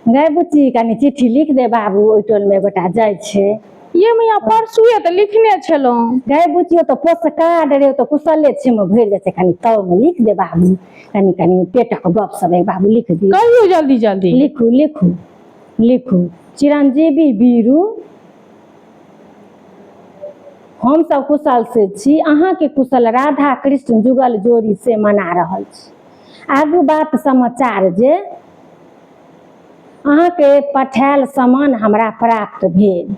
गै बुच्ची, कनि चिट्ठी लिख दे बाबू, ओहि टोलमे एगोटा जाइ छै। ये मैया, परसुए तऽ लिखने छलहुँ। गै बुच्ची, ओ तऽ पोस्टकार्ड रे, ओ तऽ कुशले क्षेम भरि जाइ छै। कनि तौमे लिख दे बाबू, कनि कनि पेटक गप सब बाबू लिख दियौ। कहियौ जल्दी जल्दी। लिखू लिखू लिखू। चिरंजीवी बीरू, हम सब कुशल से छी, अहाँके कुशल राधा कृष्ण जुगल जोड़ी से मना रहल छी। आगू बात समाचार जे अहाँके पठायल सामान हमरा प्राप्त भेल।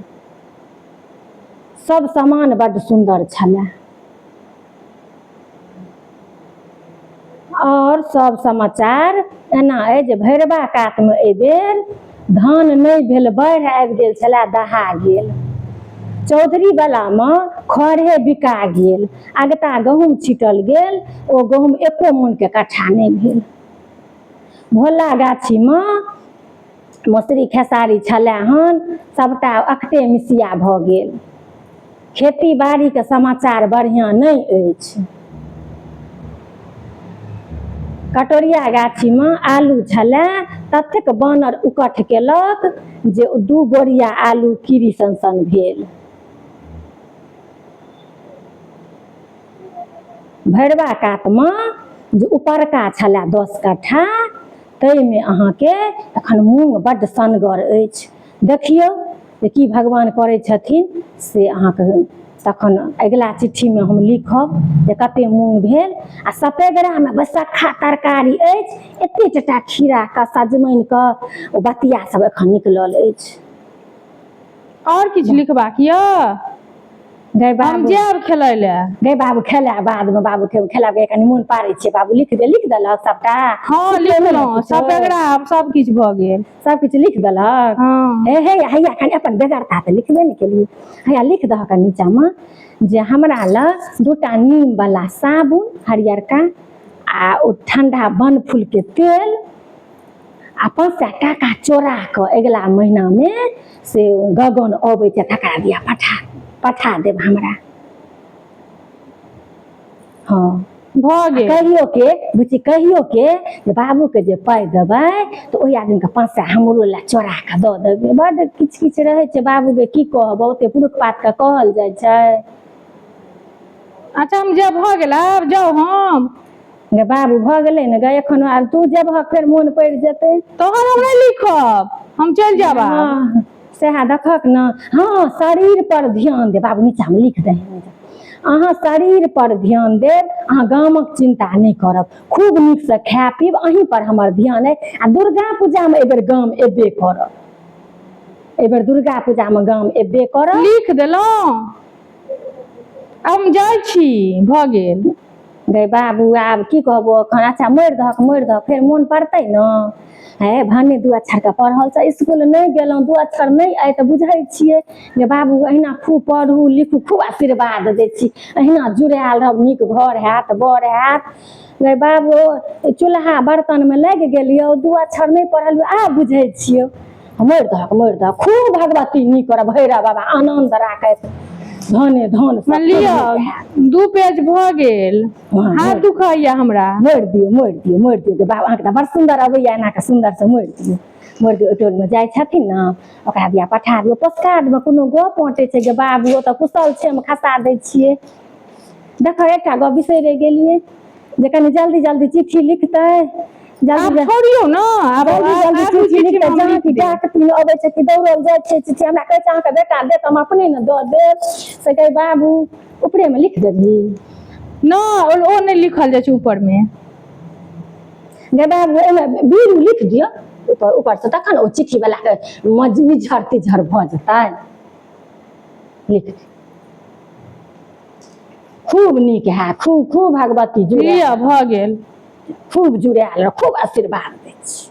सब सामान बड्ड सुन्दर छलए। आओर सब समाचार एना अइ जे भैरवा कातमे एहिबेर धान नहि भेल, बाढ़ि आबि गेल छलए, दहा गेल। चौधरी वलामे खढ़े बिका गेल। अगता गहूँम छीटल गेल, ओ गहूँम एको मोनके कट्ठा नहि भेल। भोला गाछीमे मसुरी खेसारी छलए हन, सबटा अखटे मिसिया भऽ गेल। खेती बाड़ीके समाचार बढ़िआँ नहि अछि। कटोरिया गाछीमे आलू छलए, ततेक बानर उकठ केलक जे 2 बोरिया आलू कीड़ी सन सन भेल। भैरवा कातमे जे उपरका छलए 10 कट्ठा, ताहिमे अहाँके एखन मूँग बड्ड सनगर अछि। देखियौ जे की भगवान करै छथिन से अहाँके तखन अगिला चिट्ठीमे हम लिखब जे कते मूँग भेल। आ सपेगरामे बैसक्खा तरकारी अछि, एते टटा खीराके सजमनिके ओ बतिया सब एखन निकलल अछि। आओर किछु लिखबाक यऽ? गै हम बाबू, जायब खेलै लए। गै बाबू, खेला बादमे बाबू, खेलाब, कनि मोन पाड़ै छियै बाबू। लिख दे, लिख देलक सबटा? हँ, लिखलहुँ सपेगरा, आब सब किछु भऽ गेल। सब किछु लिख देलक? हँ। हे हे, हैया कनि अपन बेगरता तऽ लिखबे ने केलियै। हैया लिख दहक नीचाँमे जे हमरा लग 2टा नीमवला साबुन हरियरका आ ओ ठण्डा बनफूलके तेल आ 500 टाका चोरा कऽ अगिला महीनामे से गगन अबै छै तकरा दिया पठा पठा देब हमरा। हँ, भऽ गेल। कहियो के बुच्ची, कहियो के जे बाबूके जे पाइ देबै तऽ ओहि आदमीके 500 हमरो लए चोरा कऽ दऽ देबै। बड्ड किछु किछु रहै छै बाबूके, की कहब, ओते पुरुख पातके कहल जाइ छै। अच्छा, हम जे भऽ गेल, आब जाउ हम। गे बाबू, भऽ गेलै ने गे? एखन आब तू जेबहक, फेर मोन पड़ि जेतै। तहन हम नहि लिखब, हम चलि जायब आब। हँ, सएह देखक ने। हँ, शरीर पर ध्यान दे बाबू, नीचामे लिख दही। अहाँ शरीर पर ध्यान देब, अहाँ गामक चिन्ता नहि करब। खूब नीकसँ खाय पीब, अहीं पर हमर ध्यान अइ। आ दुर्गा पूजामे एहिबेर गाम एबे करब, एहिबेर दुर्गा पूजामे गाम एबे करब। लिख देलहुँ, हम जाइ छी, भऽ गेल। गै बाबू, आब की कहबो एखन। अच्छा, मरि दहक, मरि दहक, फेर मोन पड़तै ने। हे, भने 2 अक्षरके पढ़ल छै, इसकुल नहि गेलहुँ, 2 अक्षर नहि अइ तऽ बुझै छियै जे बाबू अहिना खूब पढ़ू लिखू, खूब आशीर्वाद दै छी, अहिना जुड़ायल रहब, नीक घर हैत, बर हैत। गै बाबू, चूल्हा बर्तनमे लागि गेलियौ, 2 अक्षर नहि पढ़लियौ, आब बुझै छियौ। मरि दहक, मरि दहक, खूब भगवती नीक करब, भैरव बाबा आनन्द राखैत, धने धन सब लिअ। खूब नीक हैत। 2 पेज भऽ गेल। हँ, हाथ दुखाइया हमरा। मोड़ि दियौ, मोड़ि दियौ, मोड़ि दियौ। गे बाबा, अहाँके तऽ बड़ सुन्दर अबैया, एना कऽ सुन्दरसँ मोड़ि दियौ, मोड़ि दियौ। ओहि टोलमे जाइ छथिन ने, ओकरा दिया पठा दियौ। पोस्टकार्डमे कोनो गप अँटै छै गे बाबू? ओतऽ कुशल क्षेम खसा दै छियै। देखऽ, एकटा गप बिसरि गेलियै जे कनि जल्दी जल्दी चिट्ठी लिखतै, जल्दी आब छोड़ियौ ने आब। जल्दी जल्दी आगू चिट्ठी चिट्ठी लिखतै। हम जहाँ लिख कि देब। डाक तीन अबै छै कि दौड़ल जाइ छै चिट्ठी। हमरा कहै छै अहाँके बेटा देत, हम अपने ने दऽ देब। से कहै बाबू, ऊपरेमे लिख देबही? न, ओ नहि लिखल जाइ छै ऊपरमे। गे बाबू, एहिमे बीरू लिख दियौ ऊपर ऊपरसँ, तखन ओ चिट्ठी वलाके मिझर तिझर भऽ जेतै। लिख दियौ, खूब नीक है, खूब खूब भगवती जुड़ायल। लिअ, भऽ गेल। खूब जुड़ायल रह, खूब आशीर्वाद दै छी।